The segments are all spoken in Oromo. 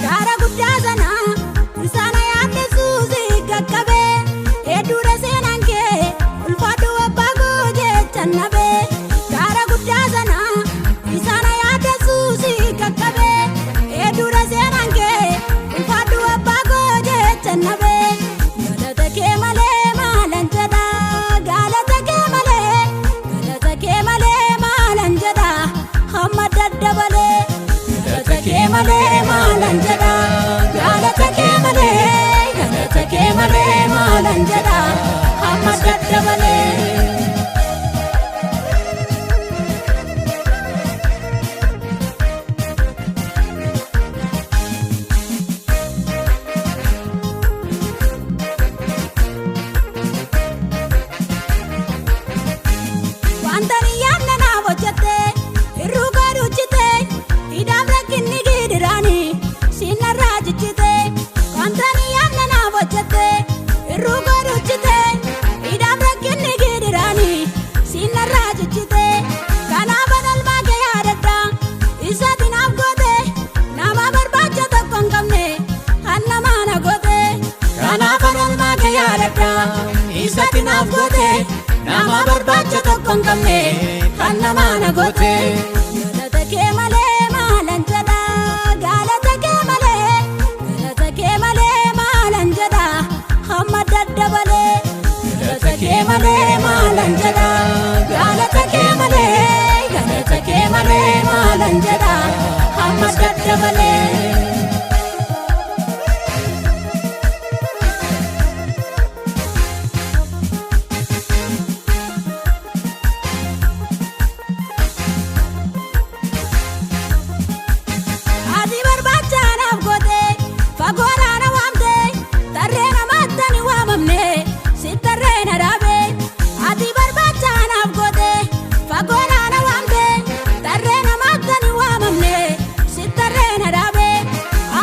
Gaara guddaa sana sana yaaddessuusi qaqqabee hedduudha seenaan kee ulfaadhu abbaa koo jechan nabee. Gaara guddaa sana sana yaaddessuusi qaqqabee hedduudha seenaan kee ulfaadhu abbaa koo jechan nabee. Galata kee malee maalan jedha, galata kee malee, galata kee malee maalan jedha hamma daddabalee. Galata kee malee maalan jedha, galata kee malee, galata kee malee maalan jedha hamma daddabalee. Wanta ni yaadne naaf hojjette, hir'uu godhu jite, hidhaaf rakkinni gidiraan siinarraa jijjite. Wanta ni yaadne naaf hojjette, hir'uu godhu jite, hidhaaf rakkinni gidiraan siinarraa jijjite. Kanaaf oolmaa kee yaadadha, isaati naaf goote, nama barbaacha tokko hin qabne, kan namaa na goote. Kanaaf oolmaa kee yaadadha, isatti naaf goote, nama barbaacha tokko hin qabne, kan namaa na goote. Galata kee malee maalan jedha, galata kee malee, galata kee malee maalan jedha hamma daddabalee. Galata kee malee maalan jedha, galata kee malee, galata kee malee maalan jedha hamma daddabalee. Ati barbaachaanaaf goote, fagoodhaan na waamte, tarree namaatti ani waamamne si tarree na dhaabe. Ati barbaachaanaaf goote, fagoodhaan na waamte, tarree namaatti ani waamamne si tarree na dhaabe.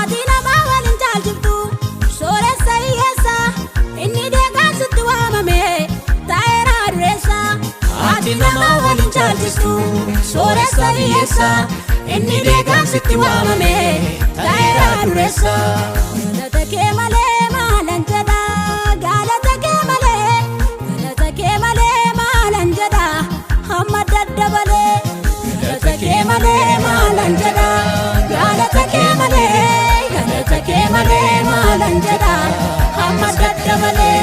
Ati nama waliin caalchiftu, sooressa hiyyeessa, inni deegaan sitti waamame taa'eera dureessa. Ati nama waliin caalchistu, sooressa hiyyeessa, inni deegaan sitti waamame taa'eera dureessa. Galata kee malee maalan jedha, galata kee malee, galata kee malee maalan jedha hamma daddabalee. Galata kee malee maalan jedha, galata kee malee, galata kee malee maalan jedha hamma daddabalee.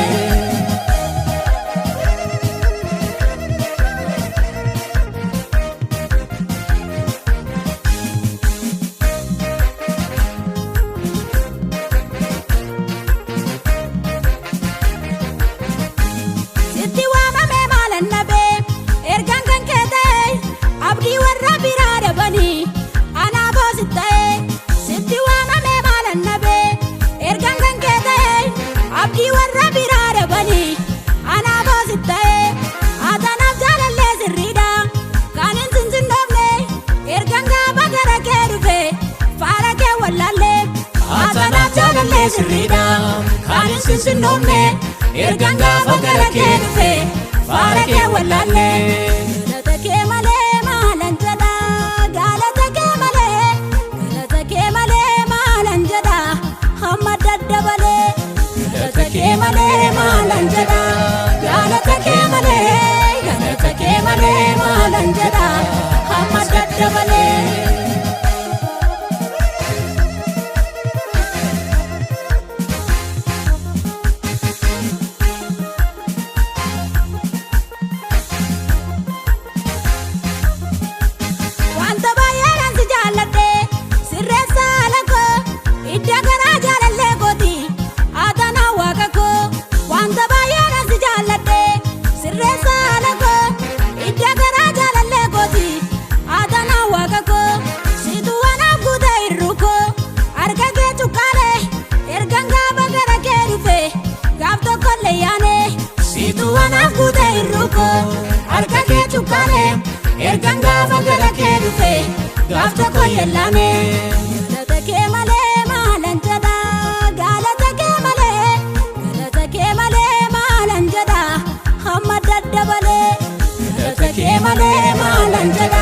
Sitti waamame maalan nabee ergaan kan kee ta'e, abdii warra biraa dhabanii anaafoo si ta'e. Sitti waamame maalan nabee ergaan kan kee ta'e, abdii warra biraa dhabanii anaafoo si ta'e. Atanaaf jaalallee sirriidha kan hin sinsinnoofne, ergaan gaafa gara kee dhufe faara kee wallaallee. Atanaaf jaalallee sirriidha kan hin sinsinnoofne, ergaan gaafa gara kee dhufe faara kee wallaallee. Galata kee malee maalan jedha, galata kee malee, galata kee malee maalan jedha hamma daddabalee. Galata kee malee maalan jedha, galata kee malee, galata kee malee maalan jedha hamma daddabalee. Wanta baay'eedhaan si jaalladhe, sirreessa haala koo, idda garaa jaalallee kooti atanaa waaqa koo. Wanta baay'eedhaan si jaalladhe, sirreessa haala koo, idda garaa jaalallee kooti atanaa waaqa koo. Situ wanaaf guute hir'uu koo, harka kee cuqqaalee, ergan gaafa gara kee dhufe gaaf tokkollee yaane. Situ wanaaf guute hir'uu koo, harka kee cuqqaalee, ergan gaafa gara kee dhufe gaaf tokko yellaane. Galata kee malee maalan jedha, galata kee malee. nan jedha.